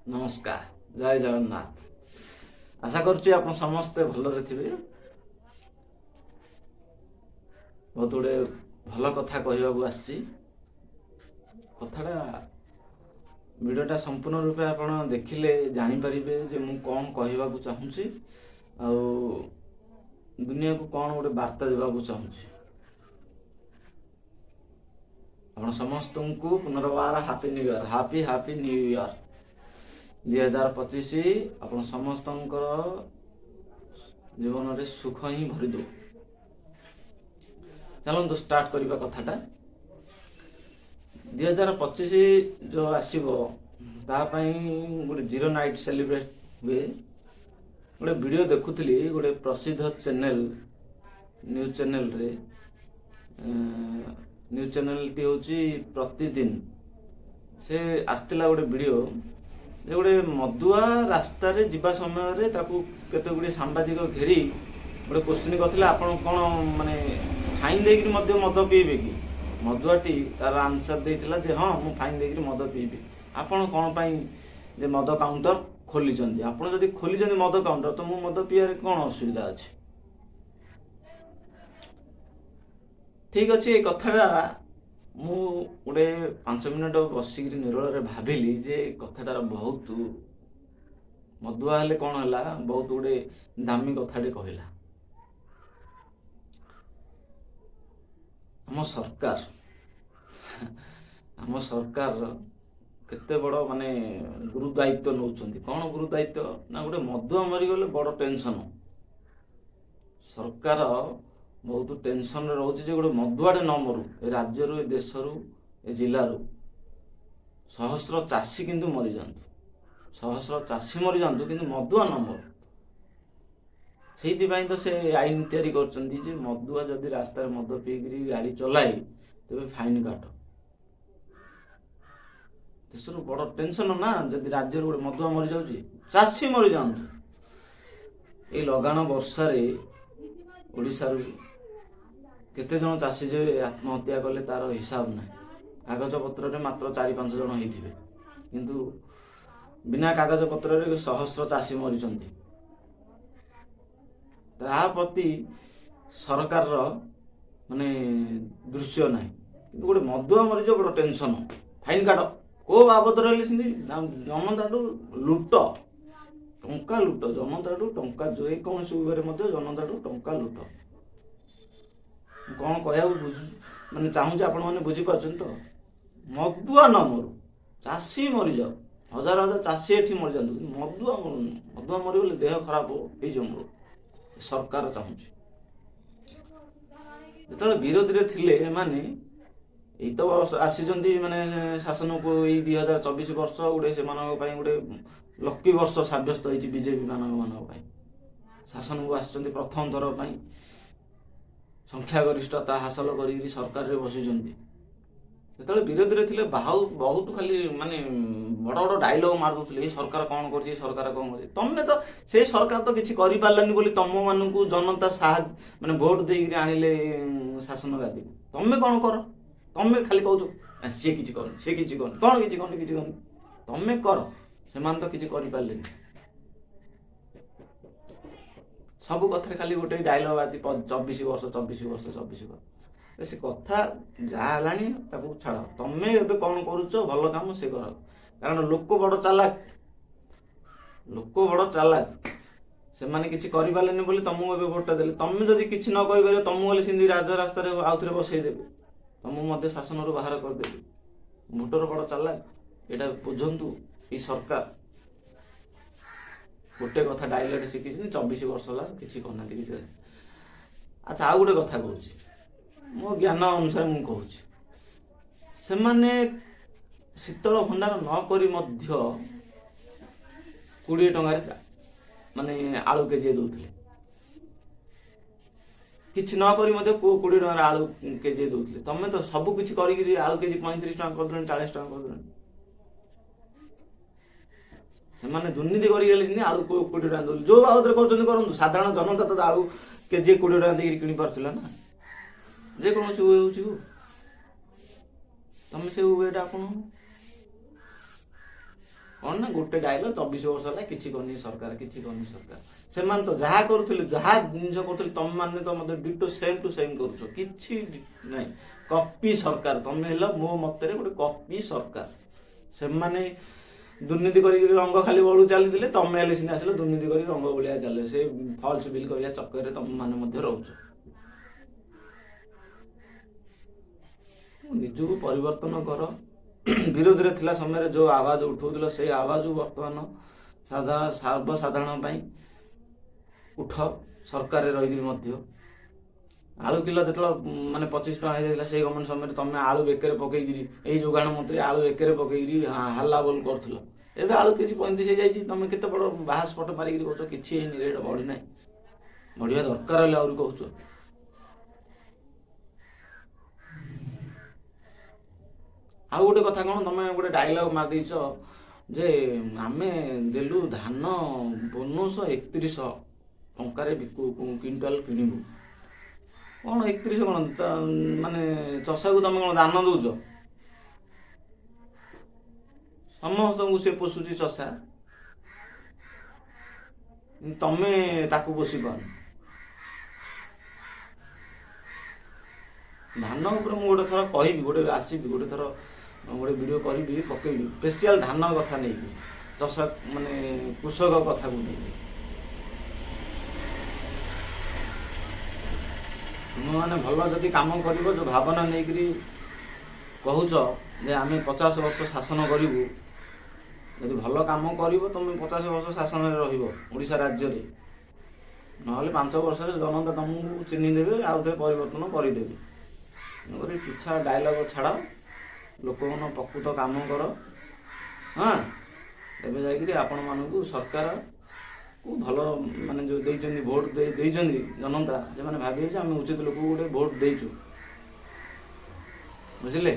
ନମସ୍କାର, ଜୟ ଜଗନ୍ନାଥ। ଆଶା କରୁଛି ଆପଣ ସମସ୍ତେ ଭଲରେ ଥିବେ। ବହୁତ ଗୁଡ଼ିଏ ଭଲ କଥା କହିବାକୁ ଆସିଛି। କଥାଟା, ଭିଡ଼ିଓଟା ସମ୍ପୂର୍ଣ୍ଣ ରୂପେ ଆପଣ ଦେଖିଲେ ଜାଣିପାରିବେ ଯେ ମୁଁ କ'ଣ କହିବାକୁ ଚାହୁଁଛି ଆଉ ଦୁନିଆକୁ କ'ଣ ଗୋଟେ ବାର୍ତ୍ତା ଦେବାକୁ ଚାହୁଁଛି। ଆପଣ ସମସ୍ତଙ୍କୁ ପୁନର୍ବାର happy new year, happy happy new year. 2025 ଆପଣ ସମସ୍ତଙ୍କର ଜୀବନରେ ସୁଖ ହିଁ ଭରିଦେଉ। ଚାଲନ୍ତୁ ଷ୍ଟାର୍ଟ କରିବା କଥାଟା। 2025 ଯେଉଁ ଆସିବ, ତା ପାଇଁ ଗୋଟେ ଜିରୋ ନାଇଟ୍ ସେଲିବ୍ରେଟ୍ ହୁଏ। ଗୋଟେ ଭିଡ଼ିଓ ଦେଖୁଥିଲି ଗୋଟେ ପ୍ରସିଦ୍ଧ ଚ୍ୟାନେଲ, ନ୍ୟୁଜ୍ ଚ୍ୟାନେଲରେ। ନ୍ୟୁଜ୍ ଚ୍ୟାନେଲଟି ହେଉଛି ପ୍ରତିଦିନ। ସେ ଆସିଥିଲା ଗୋଟେ ଭିଡ଼ିଓ ଯେ ଗୋଟେ ମଦୁଆ ରାସ୍ତାରେ ଯିବା ସମୟରେ ତାକୁ କେତେ ଗୁଡ଼ିଏ ସାମ୍ବାଦିକ ଘେରି ଗୋଟେ କୋଶ୍ଚିନ୍ କରିଥିଲେ, ଆପଣ କ'ଣ ମାନେ ଫାଇନ୍ ଦେଇକିରି ମଧ୍ୟ ମଦ ପିଇବେ କି? ମଦୁଆଟି ତାର ଆନ୍ସର ଦେଇଥିଲା ଯେ ହଁ, ମୁଁ ଫାଇନ୍ ଦେଇକିରି ମଦ ପିଇବି। ଆପଣ କ'ଣ ପାଇଁ ଯେ ମଦ କାଉଣ୍ଟର ଖୋଲିଛନ୍ତି? ଆପଣ ଯଦି ଖୋଲିଛନ୍ତି ମଦ କାଉଣ୍ଟର, ତ ମୁଁ ମଦ ପିଇବାରେ କ'ଣ ଅସୁବିଧା ଅଛି? ଠିକ ଅଛି, ଏଇ କଥାଟା ମୁଁ ଗୋଟେ 5 ମିନିଟ ବସିକିରି ନିରଳରେ ଭାବିଲି ଯେ ଏ କଥାଟାର ବହୁତ, ମଦୁଆ ହେଲେ କ'ଣ ହେଲା, ବହୁତ ଗୋଟେ ଦାମୀ କଥାଟେ କହିଲା। ଆମ ସରକାର କେତେ ବଡ଼ ମାନେ ଗୁରୁ ଦାୟିତ୍ୱ ନେଉଛନ୍ତି। କ'ଣ ଗୁରୁ ଦାୟିତ୍ୱ ନା, ଗୋଟେ ମଦୁଆ ମରିଗଲେ ବଡ଼ ଟେନସନ। ସରକାର ବହୁତ ଟେନସନରେ ରହୁଛି ଯେ ଗୋଟେ ମଦୁଆଟେ ନ ମରୁ ଏ ରାଜ୍ୟରୁ, ଏ ଦେଶରୁ, ଏ ଜିଲ୍ଲାରୁ। ସହସ୍ର ଚାଷୀ କିନ୍ତୁ ମରିଯାଆନ୍ତୁ, ସହସ୍ର ଚାଷୀ ମରିଯାଆନ୍ତୁ, କିନ୍ତୁ ମଦୁଆ ନ ମରୁ। ସେଇଥିପାଇଁ ତ ସେ ଆଇନ ତିଆରି କରିଛନ୍ତି ଯେ ମଦୁଆ ଯଦି ରାସ୍ତାରେ ମଦ ପିଇକିରି ଗାଡ଼ି ଚଲାଏ, ତେବେ ଫାଇନ କାଟ। ଦେଶରୁ ବଡ଼ ଟେନସନ ନା, ଯଦି ରାଜ୍ୟରୁ ଗୋଟେ ମଦୁଆ ମରିଯାଉଛି। ଚାଷୀ ମରିଯାଆନ୍ତୁ। ଏଇ ଲଗାଣ ବର୍ଷାରେ ଓଡ଼ିଶାରୁ କେତେ ଜଣ ଚାଷୀ ଯେ ଆତ୍ମହତ୍ୟା କଲେ, ତାର ହିସାବ ନାହିଁ। କାଗଜପତ୍ରରେ ମାତ୍ର 4-5 ଜଣ ହେଇଥିବେ, କିନ୍ତୁ ବିନା କାଗଜପତ୍ରରେ ସହସ୍ର ଚାଷୀ ମରିଛନ୍ତି। ତାହା ପ୍ରତି ସରକାରର ମାନେ ଦୃଶ୍ୟ ନାହିଁ। କିନ୍ତୁ ଗୋଟେ ମଦୁଆ ମରିଯିବ, ବଡ଼ ଟେନସନ, ଫାଇନ କାଟ। କୋଉ ବାବଦରେ ହେଲେ ସେମିତି ଜନତାଠୁ ଲୁଟ, ଟଙ୍କା ଲୁଟ, ଜନତାଠୁ ଟଙ୍କା, ଯେକୌଣସି ଉପାୟରେ ମଧ୍ୟ ଜନତାଠୁ ଟଙ୍କା ଲୁଟ। ମୁଁ କ'ଣ କହିବାକୁ ବୁଝୁ ମାନେ ଚାହୁଁଛି, ଆପଣମାନେ ବୁଝିପାରୁଛନ୍ତି ତ? ମଦୁଆ ନ ମରୁ, ଚାଷୀ ମରିଯାଉ, ହଜାର ହଜାର ଚାଷୀ ଏଠି ମରିଯାଆନ୍ତୁ, କିନ୍ତୁ ମଦୁଆ ମରୁନି। ମଦୁଆ ମରିଗଲେ ଦେହ ଖରାପ ହେଇଯିବ ମୋର, ସରକାର ଚାହୁଁଛି। ଯେତେବେଳେ ବିରୋଧୀରେ ଥିଲେ ଏମାନେ, ଏଇ ତ ବର୍ଷ ଆସିଛନ୍ତି ମାନେ ଶାସନକୁ, ଏଇ 2024 ବର୍ଷ ଗୋଟେ ସେମାନଙ୍କ ପାଇଁ ଗୋଟେ ଲକି ବର୍ଷ ସାବ୍ୟସ୍ତ ହେଇଛି। ବିଜେପି ମାନଙ୍କ ପାଇଁ ଶାସନକୁ ଆସିଛନ୍ତି ପ୍ରଥମ ଥର ପାଇଁ, ସଂଖ୍ୟାଗରିଷ୍ଠତା ହାସଲ କରିକିରି ସରକାରରେ ବସିଛନ୍ତି। ଯେତେବେଳେ ବିରୋଧୀରେ ଥିଲେ, ବହୁତ ଖାଲି ମାନେ ବଡ଼ ବଡ଼ ଡାଇଲଗ ମାରିଦଉଥିଲେ, ଏଇ ସରକାର କ'ଣ କରୁଛି, ଏଇ ସରକାର କ'ଣ କରୁଛି। ତମେ ତ, ସେ ସରକାର ତ କିଛି କରିପାରିଲାନି ବୋଲି ତମମାନଙ୍କୁ ଜନତା ସାହାଯ୍ୟ ମାନେ ଭୋଟ ଦେଇକିରି ଆଣିଲେ ଶାସନ ଗାଦିକୁ। ତମେ କ'ଣ କର? ତମେ ଖାଲି କହୁଛ, "ସିଏ କିଛି କରୁନି, ସିଏ କିଛି କରୁନି।" କ'ଣ କିଛି କରୁନି? କିଛି କରୁନି, ତମେ କର। ସେମାନେ ତ କିଛି କରିପାରିଲେନି। ସବୁ କଥାରେ ଖାଲି ଗୋଟେ ଡାଇଲଗ ଅଛି, 24 ବର୍ଷ, 24 ବର୍ଷ, 24 ବର୍ଷ। ସେ କଥା ଯାହା ହେଲାଣି ତାକୁ ଛାଡ଼। ତମେ ଏବେ କ'ଣ କରୁଛ ଭଲ କାମ, ସେ କର। କାରଣ ଲୋକ ବଡ଼ ଚାଲାକ, ଲୋକ ବଡ଼ ଚାଲାକ। ସେମାନେ କିଛି କରିପାରିଲେନି ବୋଲି ତମକୁ ଏବେ ଭୋଟଟା ଦେଲେ। ତମେ ଯଦି କିଛି ନ କରିପାରିବ, ତମକୁ ହେଲେ ସେମିତି ରାଜ ରାସ୍ତାରେ ଆଉଥରେ ବସେଇ ଦେବେ, ତମକୁ ମଧ୍ୟ ଶାସନରୁ ବାହାର କରିଦେବେ। ଭୋଟର ବଡ଼ ଚାଲାକ, ଏଇଟା ବୁଝନ୍ତୁ। ଏଇ ସରକାର ଗୋଟେ କଥା ଡାଇଲଗ ଶିଖିଛନ୍ତି, 24 ବର୍ଷ ହେଲା କିଛି କରିନାହାନ୍ତି, କିଛି। ଆଚ୍ଛା, ଆଉ ଗୋଟେ କଥା କହୁଛି, ମୋ ଜ୍ଞାନ ଅନୁସାରେ ମୁଁ କହୁଛି। ସେମାନେ ଶୀତଳ ଭଣ୍ଡାର ନ କରି ମଧ୍ୟ 20 ଟଙ୍କାରେ ମାନେ ଆଳୁ କେଜି ଦଉଥିଲେ। କିଛି ନ କରି ମଧ୍ୟ 20 ଟଙ୍କାରେ ଆଳୁ କେଜି ଦଉଥିଲେ। ତମେ ତ ସବୁ କିଛି କରିକିରି ଆଳୁ କେଜି 35 ଟଙ୍କା କରିଦେଲଣି, 40 ଟଙ୍କା କରିଦେଲଣି। ସେମାନେ ଦୁର୍ନୀତି କରିଗଲେ ଯେମିତି ଆଳୁ 20 ଟଙ୍କା ଦଉଥିଲେ। ଯୋଉ ବାବଦରେ କରୁଛନ୍ତି କରନ୍ତୁ, ସାଧାରଣ ଜନତା ତ ଆଳୁ କେଜି 20 ଟଙ୍କା ଦେଇକି କିଣି ପାରୁଥିଲା ନା? ଯେକୌଣସି we ହେଉଛି ହଉ, ତମେ ସେ ୱେଟା ଆପଣ କ'ଣ ନା ଗୋଟେ ଡାଇଲଗ 24 ବର୍ଷ ହେଲା କିଛି କରିନି ସରକାର, କିଛି କରିନି ସରକାର। ସେମାନେ ତ ଯାହା କରୁଥିଲେ, ଯାହା ଜିନିଷ କରୁଥିଲେ, ତମମାନେ ତ ମଧ୍ୟ ଡିଟୋ ସେମ୍ ଟୁ ସେମ୍ କରୁଛ, କିଛି ନାହିଁ। କପି ସରକାର ତମେ ହେଲ, ମୋ ମତରେ ଗୋଟେ କପି ସରକାର। ସେମାନେ ଦୁର୍ନୀତି କରିକି ରଙ୍ଗ ଖାଲି ବଳୁ ଚାଲିଥିଲେ, ତମେ ହେଲେ ସିନା ଆସିଲ ଦୁର୍ନୀତି କରି ରଙ୍ଗ ବୋଳିଆ ଚାଲିଲେ। ସେ ଫଲ୍ସ ବିଲ୍ କରିବା ଚକ୍କରରେ ତମେ ମାନେ ମଧ୍ୟ ରହୁଛ। ନିଜକୁ ପରିବର୍ତ୍ତନ କର। ବିରୋଧରେ ଥିଲା ସମୟରେ ଯେଉଁ ଆବାଜ ଉଠଉଥିଲ, ସେଇ ଆବାଜକୁ ବର୍ତ୍ତମାନ ସର୍ବସାଧାରଣ ପାଇଁ ଉଠ। ସରକାରରେ ରହିକିରି ମଧ୍ୟ ଆଳୁ କିଲୋ ଯେତେବେଳେ ମାନେ 25 ଟଙ୍କା ହେଇଯାଇଥିଲା, ସେଇ ଗଭର୍ଣ୍ଣମେଣ୍ଟ ସମୟରେ ତମେ ଆଳୁ ବେକରେ ପକେଇକିରି, ଏଇ ଯୋଗାଣ ମନ୍ତ୍ରୀ ଆଳୁ ବେକରେ ପକେଇକିରି ହାଲ୍ଲା ବୋଲ କରୁଥିଲ। ଏବେ ଆଳୁ କେଜି 35 ହେଇଯାଇଛି, ତମେ କେତେ ବଡ଼ ବାହାସ୍ଫୋଟ ମାରିକିରି କହୁଛ କିଛି ହେଇନି, ରେଟ୍ ବଢ଼ିନାହିଁ, ବଢ଼ିବା ଦରକାର ହେଲେ ଆହୁରି କହୁଛ। ଆଉ ଗୋଟେ କଥା କ'ଣ, ତମେ ଗୋଟେ ଡାଇଲଗ ମାରିଦେଇଛ ଯେ ଆମେ ଦେଲୁ ଧାନ ବୋନସ 3100 ଟଙ୍କାରେ ବିକୁ କ୍ୱିଣ୍ଟାଲ କିଣିବୁ। କ'ଣ 31 କ'ଣ ମାନେ ଚଷାକୁ ତମେ କ'ଣ ଦାନ ଦଉଛ? ସମସ୍ତଙ୍କୁ ସେ ପୋଷୁଛି ଚଷା, ତମେ ତାକୁ ପୋଷି ପାରୁନ। ଧାନ ଉପରେ ମୁଁ ଗୋଟେ ଥର କହିବି, ଗୋଟେ ଆସିବି, ଗୋଟେ ଥର ଗୋଟେ ଭିଡ଼ିଓ କରିବି, ପକେଇବି, ସ୍ପେଶିଆଲ ଧାନ କଥା ନେଇକି, ଚଷା ମାନେ କୃଷକ କଥାକୁ ନେଇକି। ତୁମେମାନେ ଭଲ ଯଦି କାମ କରିବ, ଯେଉଁ ଭାବନା ନେଇକରି କହୁଛ ଯେ ଆମେ 50 ବର୍ଷ ଶାସନ କରିବୁ, ଯଦି ଭଲ କାମ କରିବ ତୁମେ 50 ବର୍ଷ ଶାସନରେ ରହିବ ଓଡ଼ିଶା ରାଜ୍ୟରେ। ନହେଲେ 5 ବର୍ଷରେ ଜନତା ତମକୁ ଚିହ୍ନି ଦେବେ, ଆଉ ଥରେ ପରିବର୍ତ୍ତନ କରିଦେବେ। ତେଣୁକରି ତୁଚ୍ଛା ଡାଇଲଗ ଛାଡ଼, ଲୋକମାନ ପ୍ରକୃତ କାମ କର। ହଁ, ତେବେ ଯାଇକିରି ଆପଣମାନଙ୍କୁ ସରକାରକୁ ଭଲ ମାନେ ଯେଉଁ ଦେଇଛନ୍ତି ଭୋଟ ଦେଇଛନ୍ତି ଜନତା, ସେମାନେ ଭାବିବେ ଯେ ଆମେ ଉଚିତ ଲୋକକୁ ଗୋଟେ ଭୋଟ ଦେଇଛୁ। ବୁଝିଲେ?